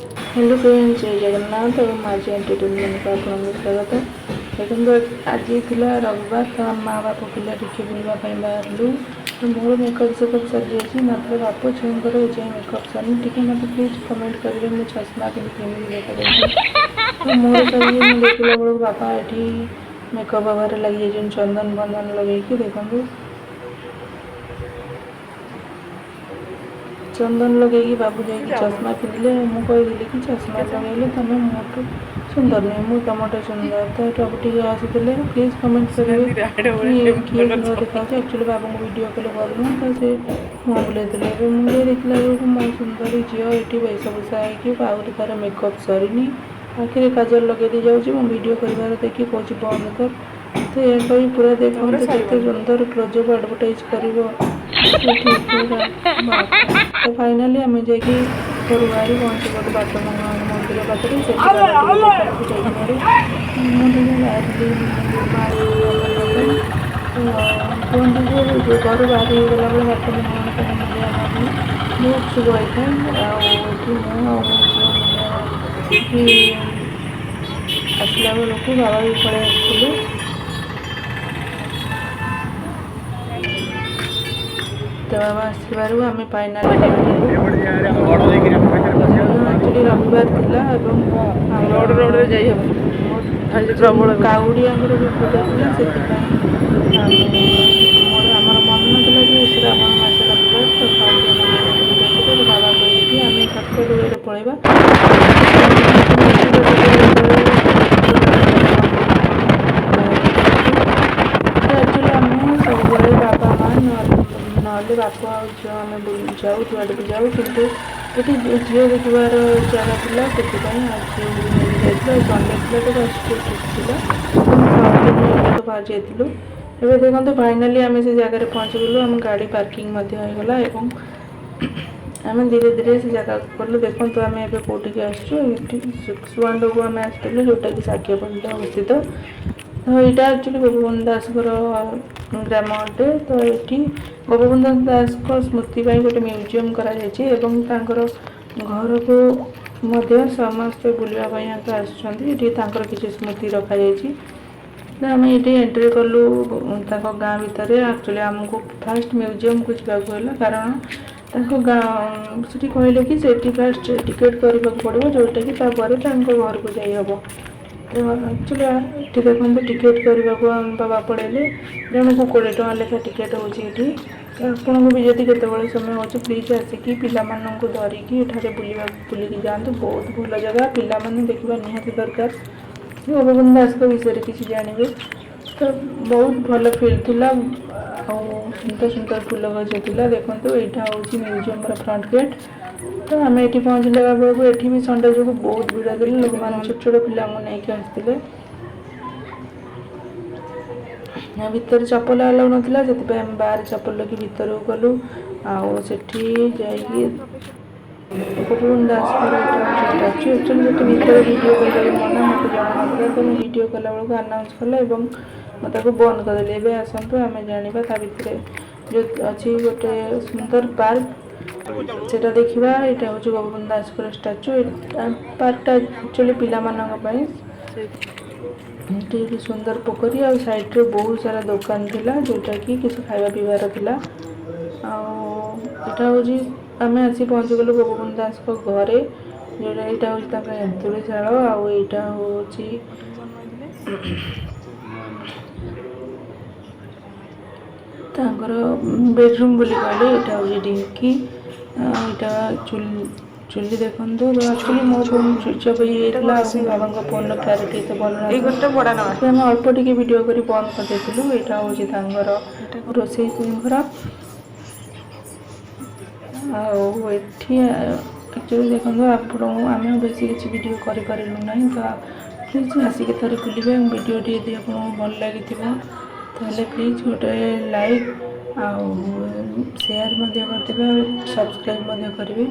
Hello friend, ଜୟ ଜଗନ୍ନାଥ ଏବଂ ଆଜି ଏଣ୍ଟରଟେନମେଣ୍ଟକୁ ଆପଣଙ୍କୁ ସ୍ୱାଗତ। ଦେଖନ୍ତୁ, ଆଜି ଥିଲା ରବିବାର, ତ ଆମ ମା ବାପ ପିଲା ଟିକେ ବୁଲିବା ପାଇଁ ବାହାରିଲୁ। ତ ମୋର ମେକଅପ୍ ସେକଅପ୍ ସରିଯାଇଛି, ମାତ୍ର ବାପ ଝିଅଙ୍କର ଏଯାଏଁ ମେକଅପ୍ ସରିନି। ଟିକେ ମୋତେ ପ୍ଲିଜ୍ କମେଣ୍ଟ କରିବେ, ମୁଁ ଚଷମା ପିନ୍ଧି କେମିତି ଦେଖାଯାଉଛି। ତ ମୋର ସରିକି ମୁଁ ଦେଖିଲା ବେଳକୁ ବାପା ଏଠି ମେକଅପ୍ ହେବାରେ ଲାଗିଯାଇଛନ୍ତି, ଚନ୍ଦନ ଫନ୍ଦନ ଲଗେଇକି। ଦେଖନ୍ତୁ, ଚନ୍ଦନ ଲଗେଇକି ବାବୁ ଯାଇକି ଚଷମା ପିନ୍ଧିଲେ। ମୁଁ କହିଥିଲି କି ଚଷମା ଲଗେଇଲେ ତମେ ମୋଠୁ ସୁନ୍ଦର ନୁହେଁ, ମୁଁ ତମଠୁ ସୁନ୍ଦର। ତ ଏଠୁ ବାବୁ ଟିକେ ହସିଥିଲେ। ପ୍ଲିଜ୍ କମେଣ୍ଟ କରିବେ କି କିଏ ସୁନ୍ଦର ଦେଖାଯାଉଛି। ଆକ୍ଚୁଆଲି ବାବୁଙ୍କୁ ଭିଡ଼ିଓ କଲେ ଭଲ ନୁହଁ, ତ ସେ ମୁହଁ ବୁଲେଇଥିଲେ। ଏବେ ମୁଁ ଯାଇ ଦେଖିଲା ବେଳକୁ ମୋ ସୁନ୍ଦରୀ ଝିଅ ଏଠି ବେଶଭୂଷା ହେଇକି, ଆହୁରି ତାର ମେକଅପ୍ ସରିନି, ଆଖିରେ କାଜଲ ଲଗେଇ ଦେଇ ଯାଉଛି। ମୁଁ ଭିଡ଼ିଓ କରିବାର ଦେଖି କହୁଛି, ବନ୍ଦ କର। ତ ଏହା କହି ପୁରା ଦେଖନ୍ତୁ କେତେ ସୁନ୍ଦର କ୍ଲୋଜଅପ୍ ଆଡ଼ଭର୍ଟାଇଜ୍ କରିବ ଏଠି ପୁରା। ତ ଫାଇନାଲି ଆମେ ଯାଇକି ଘରୁ ବାହାରି ପହଞ୍ଚିଗଲୁ ବାଟ ମଙ୍ଗଳା ମନ୍ଦିର ପାଖରେ। ସେଠି ବାବା ଟିକେ ଦୋକାନକୁ ଯାଇଥିବାରୁ ମୁଁ ଟିକେ ବାହାରିଲି ମା ପାଇଁ। କୁହନ୍ତି ଯେ ଘରୁ ବାହାରି ଗଲାବେଳେ ବାଟ ମଙ୍ଗଳାଙ୍କ ପାଖରେ ମୁଣ୍ଡିଆ ମାରିଲେ ବହୁତ ଶୁଭ ହେଇଥାଏ। ଆଉ ଏଠି ମୁଁ ଆଉ ମୋ ଝିଅ ମୁଣ୍ଡିଆ ମାରିକି ଆସିଲା ବେଳକୁ ବାବା ବି ପଳେଇ ଆସିଥିଲେ। ତ ବାବା ଆସିବାରୁ ଆମେ ଫାଇନାଲି ବାହାରିଲୁ। ଆକ୍ଚୁଆଲି ରବିବାର ଥିଲା ଏବଂ ଆମର ରୋଡ଼ରେ ଯାଇ ହେବନି ଆଜି, ପ୍ରବଳ କାଉଡ଼ିଆଙ୍କର ବି ପୂଜା ଥିଲା। ସେଥିପାଇଁ ଆମେ ମୋର ଆମର ମନେ ନଥିଲା ଯେ ଶ୍ରାବଣ ମାସ ରବିବାର, ତ କାଉଡ଼ିଆମାନଙ୍କର ପୂଜା ଥିଲା। ତ ବାବା କହିଲେ କି ଆମେ ସର୍ଟକଟ୍ ୱେରେ ପଳେଇବା। ନିଶ୍ଚିତ ପଳେଇବା, ତ ଆକ୍ଚୁଆଲି ଆମେ ସବୁବେଳେ ବାବା ମା ନହେଲେ ବାପ ଆଉ ଝିଅ ଆମେ ବୁଲି ଯାଉ, ଯୁଆଡ଼େ ବି ଯାଉ। କିନ୍ତୁ ଏଠି ଝିଅ ଦେଖିବାର ଜାଗା ଥିଲା, ସେଥିପାଇଁ ଆଉ ଝିଅକୁ ବି ନେଇକି ଯାଇଥିଲୁ। ଆଉ ସଣ୍ଡେ ଥିଲା, ତ ବସ୍ ଛୁଟି ଥିଲା, ତ ଆମେ ବାହାରି ଯାଇଥିଲୁ। ଏବେ ଦେଖନ୍ତୁ, ଫାଇନାଲି ଆମେ ସେ ଜାଗାରେ ପହଞ୍ଚିଗଲୁ। ଆମ ଗାଡ଼ି ପାର୍କିଂ ମଧ୍ୟ ହେଇଗଲା ଏବଂ ଆମେ ଧୀରେ ଧୀରେ ସେ ଜାଗାକୁ ଗଲୁ। ଦେଖନ୍ତୁ, ଆମେ ଏବେ କେଉଁଠିକି ଆସିଛୁ। ଏଠି ସୁଆଣ୍ଡୋକୁ ଆମେ ଆସିଥିଲୁ, ଯେଉଁଟାକି ସାକ୍ଷୀଗୋପାଳରେ ଅବସ୍ଥିତ। ତ ଏଇଟା ଆକ୍ଚୁଆଲି ଗୋପବନ୍ଧୁ ଦାସଙ୍କର ଗ୍ରାମ ଅଟେ। ତ ଏଠି ଗୋପବନ୍ଧୁ ଦାସଙ୍କ ସ୍ମୃତି ପାଇଁ ଗୋଟେ ମ୍ୟୁଜିୟମ୍ କରାଯାଇଛି ଏବଂ ତାଙ୍କର ଘରକୁ ମଧ୍ୟ ସମସ୍ତେ ବୁଲିବା ପାଇଁ ଆସୁଛନ୍ତି। ଏଠି ତାଙ୍କର କିଛି ସ୍ମୃତି ରଖାଯାଇଛି। ତ ଆମେ ଏଠି ଏଣ୍ଟ୍ରି କଲୁ ତାଙ୍କ ଗାଁ ଭିତରେ। ଆକ୍ଚୁଆଲି ଆମକୁ ଫାଷ୍ଟ ମ୍ୟୁଜିୟମ୍କୁ ଯିବାକୁ ହେଲା, କାରଣ ତାଙ୍କ ଗାଁ ସେଠି କହିଲେ କି ସେଠି ଫାଷ୍ଟ ଟିକେଟ୍ କରିବାକୁ ପଡ଼ିବ, ଯେଉଁଟାକି ତାପରେ ତାଙ୍କ ଘରକୁ ଯାଇହେବ। ତ ଆକ୍ଚୁଆଲି ଏଠି ଦେଖନ୍ତୁ, ଟିକେଟ୍ କରିବାକୁ ଆମ ବାବା ପଳେଇଲେ। ଜଣକୁ 20 ଟଙ୍କା ଲେଖା ଟିକେଟ୍ ହେଉଛି ଏଠି। ତ ଆପଣଙ୍କୁ ବି ଯଦି କେତେବେଳେ ସମୟ ହେଉଛି, ପ୍ଲିଜ୍ ଆସିକି ପିଲାମାନଙ୍କୁ ଧରିକି ଏଠାରେ ବୁଲିବାକୁ ବୁଲିକି ଯାଆନ୍ତୁ। ବହୁତ ଭଲ ଜାଗା, ପିଲାମାନେ ଦେଖିବା ନିହାତି ଦରକାର। ଗୋପବନ୍ଧୁ ଦାସଙ୍କ ବିଷୟରେ କିଛି ଜାଣିବେ। ତ ବହୁତ ଭଲ ଫିଲ୍ ଥିଲା ଆଉ ସୁନ୍ଦର ସୁନ୍ଦର ଫୁଲ ଗଛ ଥିଲା। ଦେଖନ୍ତୁ, ଏଇଟା ହେଉଛି ମ୍ୟୁଜିୟମର ଫ୍ରଣ୍ଟ ଗେଟ୍। ତ ଆମେ ଏଠି ପହଞ୍ଚିଲା ବେଳକୁ ଏଠି ବି ସଣ୍ଡେ ଯୋଗୁଁ ବହୁତ ଭିଡ଼ ଥିଲା। ଲୋକମାନେ ଛୋଟ ଛୋଟ ପିଲାଙ୍କୁ ନେଇକି ଆସିଥିଲେ। ଭିତରେ ଚପଲ ଆଲାଉ ନଥିଲା, ସେଥିପାଇଁ ଆମେ ବାହାରେ ଚପଲ ରଖି ଭିତରକୁ ଗଲୁ। ଆଉ ସେଠି ଯାଇକି ଗୋପବନ୍ଧୁ ଦାସଙ୍କର ଏଇଟା ହେଉଛି ଷ୍ଟାଚୁ। ଆକ୍ଚୁଆଲି ସେଠି ଭିତରେ ଭିଡ଼ିଓ କରିବାକୁ ମନା, ମୋତେ ଜଣା ନଥିଲା। ତ ମୁଁ ଭିଡ଼ିଓ କଲାବେଳକୁ ଆନାଉନ୍ସ କଲା ଏବଂ ମୁଁ ତାକୁ ବନ୍ଦ କରିଦେଲି। ଏବେ ଆସନ୍ତୁ, ଆମେ ଜାଣିବା ତା ଭିତରେ ଯେଉଁ ଅଛି ଗୋଟେ ସୁନ୍ଦର ପାର୍କ, ସେଟା ଦେଖିବା। ଏଇଟା ହେଉଛି ଗୋପବନ୍ଧୁ ଦାସଙ୍କର ଷ୍ଟାଚୁ। ପାର୍କଟା ଆକ୍ଚୁଆଲି ପିଲାମାନଙ୍କ ପାଇଁ। ଏଠି ଗୋଟେ ସୁନ୍ଦର ପୋଖରୀ ଆଉ ସାଇଡ଼୍ରେ ବହୁତ ସାରା ଦୋକାନ ଥିଲା, ଯେଉଁଟାକି କିଛି ଖାଇବା ପିଇବାର ଥିଲା। ଆଉ ଏଇଟା ହେଉଛି, ଆମେ ଆସି ପହଞ୍ଚିଗଲୁ ଗୋପବନ୍ଧୁ ଦାସଙ୍କ ଘରେ, ଯେଉଁଟା ଏଇଟା ହେଉଛି ତାଙ୍କ ଏନ୍ତୁଡ଼ିଶାଳ। ଆଉ ଏଇଟା ହେଉଛି ତାଙ୍କର ବେଡ଼ରୁମ୍ ବୋଲି କହିଲେ। ଏଇଟା ହେଉଛି ଢିଙ୍କି, ଏଇଟା ଚୁଲି। ଚୁଲି ଦେଖନ୍ତୁ। ତ ଆକ୍ଚୁଆଲି ମୋ ଫୋନ୍ ସୁଇଚ୍ ଅଫ୍ ହେଇଯାଇଥିଲା ଆଉ ମୋ ବାବାଙ୍କ ଫୋନ୍ର କ୍ଲାରିଟି ଏତେ ଭଲ ଏଇ ନଥିଲା। ଘରଟା ଭଡ଼ା ନେବା। ସେଥିପାଇଁ ଆମେ ଅଳ୍ପ ଟିକେ ଭିଡ଼ିଓ କରି ବନ୍ଦ କରିଦେଇଥିଲୁ। ଏଇଟା ହେଉଛି ତାଙ୍କର ରୋଷେଇ ଘର। ଆଉ ଏଠି ଆକ୍ଚୁଆଲି ଦେଖନ୍ତୁ, ଆପଣଙ୍କୁ ଆମେ ବେଶୀ କିଛି ଭିଡ଼ିଓ କରିପାରିଲୁ ନାହିଁ। ତ ପ୍ଲିଜ୍ ଆସିକି ଥରେ ବୁଲିବେ। ଭିଡ଼ିଓଟି ଯଦି ଆପଣଙ୍କୁ ଭଲ ଲାଗିଥିବ, ତାହେଲେ ପ୍ଲିଜ୍ ଗୋଟେ ଲାଇକ୍ ଆଉ ସେୟାର ମଧ୍ୟ କରିଦେବେ ଆଉ ସବସ୍କ୍ରାଇବ୍ ମଧ୍ୟ କରିବେ।